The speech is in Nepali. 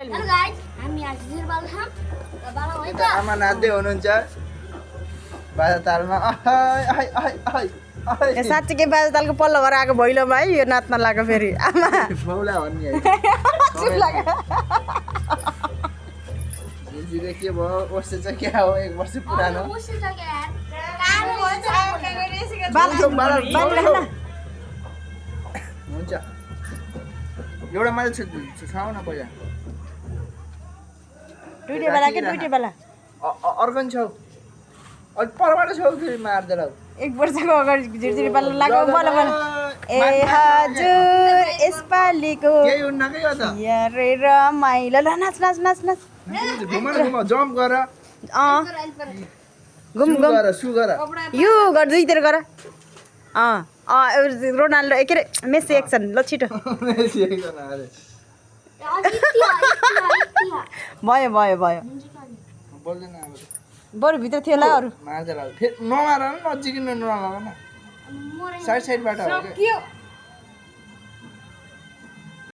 हेलो गाइस हामी आज जिरबाल खाम र बाला है त आमा नाच्दै हुनुहुन्छ बाजा तालमा ए साँच्चीकै बाजा तालको पल्लो घर आएको भैलोमा है यो नाच्न लाग्यो फेरि आमा फौला भन्ने है चुप लाग्यो जिरे के भयो वर्ष चाहिँ क्या हो 1 वर्ष पुरानो मुसी छ के यार काम हुन्छ हुन्छ एउटा मात्र छाउ न पहिला दुईटै बेला के दुईटै बेला अर्को नि छौ अलि परबाट छौ फेरि मार्दै लाउ 1 वर्षको अगाडि झिरझिरी पाल्न लाग्यो बोल बोल ए हजुर यसपालिको केही हुन्न के हो त यारे रमाइलो ल नाच नाच नाच नाच घुम जम्प गर घुम घुम गर सु गर यो गर दुईतिर गर रोनाल्डो के अरे मेसी एक्सन ल छिटो भयो भयो भयो बोल्दैन अब बरु भित्र थियो होला अरू मार्दै लाउ फेरि नमार न नजिकिन नलगाउन साइडबाट हो के